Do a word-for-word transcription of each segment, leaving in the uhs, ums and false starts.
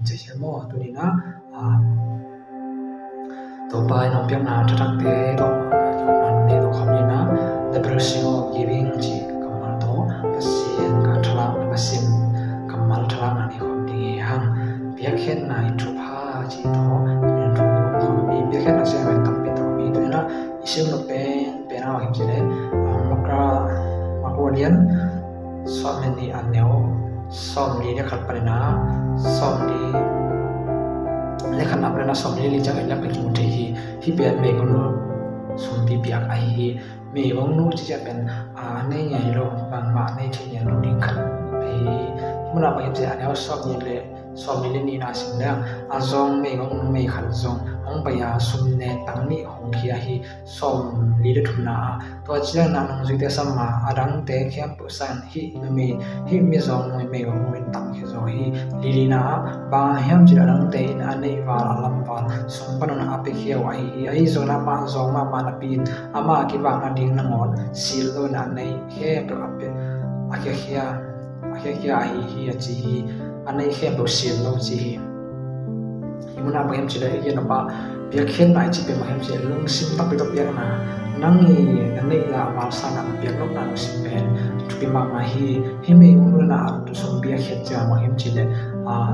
Cih hiam maw, tuni-in ah, um, Topa in hong piakna thathakte tawh, uh, nan nei tawh khawm ni-in ah, The Blessing of Giving cih kammal tawh, Pasian ka thalak, Pasian kammal thalakna nei khawm ding hi hang. Piakkhiatna i thupha cih tawh, tuni-in thum khawm ni, piakkhiatna cih pen tampi tak om hi, tuni-in ah i sim nop pen pen a bang hiam cih leh, ah, Marka, Marka lian sawm le nih a neu sawmli le khat panin ah sawmli le khatna panin ah sawmli le li ciang en leh pen kimu thei hi. Hih pen meigongnu sumpi piak ahi hi. Meigongnu cih ciang pen, ah, a nei ngei lo, bangmah a nei thei ngei lo ding khat ahi hi. Hih munah bang hiam cih leh a neu sawmli le sawmli le nihna sim leng, a zong meigongnu numei khat zong hong pai a, sum ne tang nih hong khia hi. Sawmli le thumna ah, tua ciangin ah nungzuite sam a, a dangte khempeuh sangin hih numei, hih mizawngnu in meigongnu in tamkhia zaw hi. Lilina ah, bang hang hiam cih leh a dangte in a neih val, a lam val sung panin a piakhia uh ahi hi. Ahi zongin amah zawng mahmah napi-in, ama kivak nading nangawn silh loin a neih khempeuh a pia, a khiakhia, a khiakhia ahi hi, a ci hi. A neih khempeuh silh lo ci hi. Hih munah bang hiam cih leh i gen nop ah, piakkhiatna i cih pen bang hiam cih leh lungsim takpi tawh piakna. Nang i na neih la a val sangin na piak nopna lungsim pen thupi mahmah hi. Hih meigongnu in ah a sumpi a khiat ciang bang hiam cih leh, ah,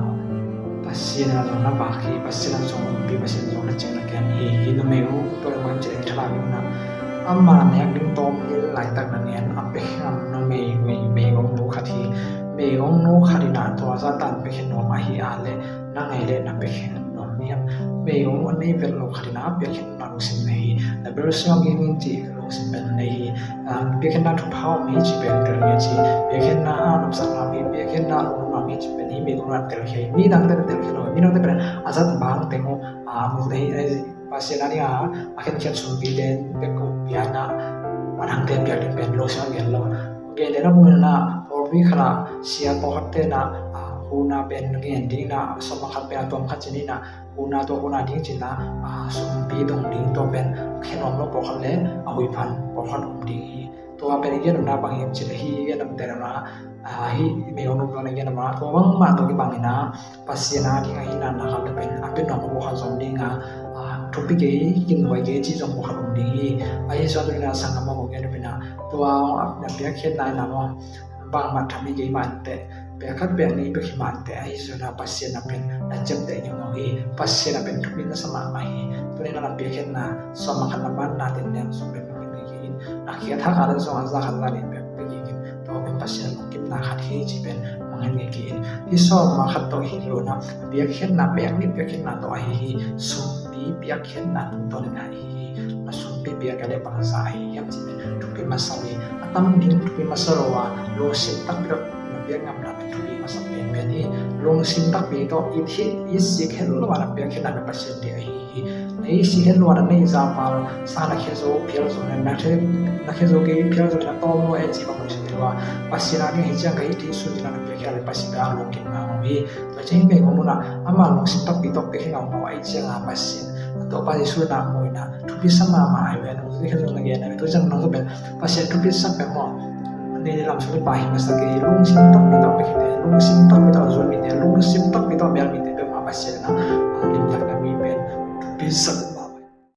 Pasian in zong na vak hi, Pasian in zong ompih, Pasian in zong na cing na kem hi. Hih numei uh tua bang hiam cih leh thalak ding in ah, ama nek ding tawm hi laitak na ngen a, pia khin a numei, mei, meigongnu khat hi. Meigongnu khat in ah tua zah tan pia khin nuam ahi a leh, nang ei leh na pia khin nuam hiam? Meigongnu a nei vet lo khat in ah pia khin nuam lungsim nei hi. The Blessing of Giving cih lungsim pen nei hi. Ah, piakkhiatna thupha om hi cih pen tel ngei ci. Piakkhiatna a nopsakna om hi, piakkhiatna a lungnuam hi cih pen hih meigongnu in ah tel hi. Mi dangte in ah tel hi lo. Mi dangte pen a zat bang teng uh, ah, mu hi, eh, Pasian a ding a, a khenkhiat sumpite bek uh pia in ah, a dangte piak ding pen lungsim a gen lo. Gentehna bangin ah, pawlpi khat ah sia pawlkhatte in ah, ah, huhna pen gen ding in ah, sawm a khat pen a tuam khat ci-in ah, huhna, tua huhna ding ci-in ah, ah, sumpi dong ding, tua pen khen nuam lo pawlkhat le a huih phan pawlkhat om ding hi. Tua pen i gen nopna bang hiam cih leh, hih i gen nop pen ah, ah, hih meigongnu pen i gen nop ah, tua bangmah tawh kibangin ah, Pasian a ding a hihna na khat le pen a pia nuam lo pawlkhat zong om ding a, ah, thupi kei, kinhuai kei cih zong pawlkhat om ding hi. Ahi zongin tuni-in ah sanggam aw, kong gen nop pen ah, tua a piakkhiatna in ah maw, bangmah tha mi kei mah inteh, pek khat pek nih pek hi mah inteh, ahi zongin ah Pasian a pen na ciamteh ngiungau hi. Pasian a pen thupi masa mahmah hi. Tuni-in ah na piakkhiatna sawm a khat na man na ten leng sawm pen mangngilh ngei kei in. Na khiat hak a leh zong a za khat za nih pek pek kei in. Tua pen Pasian lungkimna khat hi cih pen mangngilh ngei kei in. Hih sawm a khat tawh hi lo in ah, piakkhiatna pek nih piakkhiatna tawh ahi hi. Sumpi piakkhiatna tungtawn in ahi hi. Na sumpi piak a leh bangzah ahi hiam cih pen thupi masa hi. A tam ding thupi masa lo a, lungsim takpi tawh na piak ngamna pen thupi masa penpen hi. Lungsim takpi tawh i it, i sik het lo a na piakkhiatna pen Pasian deih ahi hi. Na i sik het lo a, na neih zah val sa na khia zo phial zong, na khia, na khia zo kei phial zong, na tawm lo e cih bang lungsim hi lo a, Pasian a ding hi ciang ka hih theih sun ding a na piakkhiat a leh Pasian a lungkim ngam hi. Tua ciang hih meigongnu in ah ama lungsim takpi tawh piakkhiat ngaungau ahih ciang a, Pasian, a Topa Jesu in ah mu in ah, thupi sa mahmah ahi ve. Nungzuite khempeuh zong na gen ahi ve. Tua ciang nungzuite pen Pasian thupi sa pen maw, a neih lam sung le pai hi masa kei, lungsim takpi tawh piak mite, lungsim takpi tawh zuan mite, lungsim takpi tawh bel mite peuhmah Pasian in ah, ah, limtak na mi pen thupi sa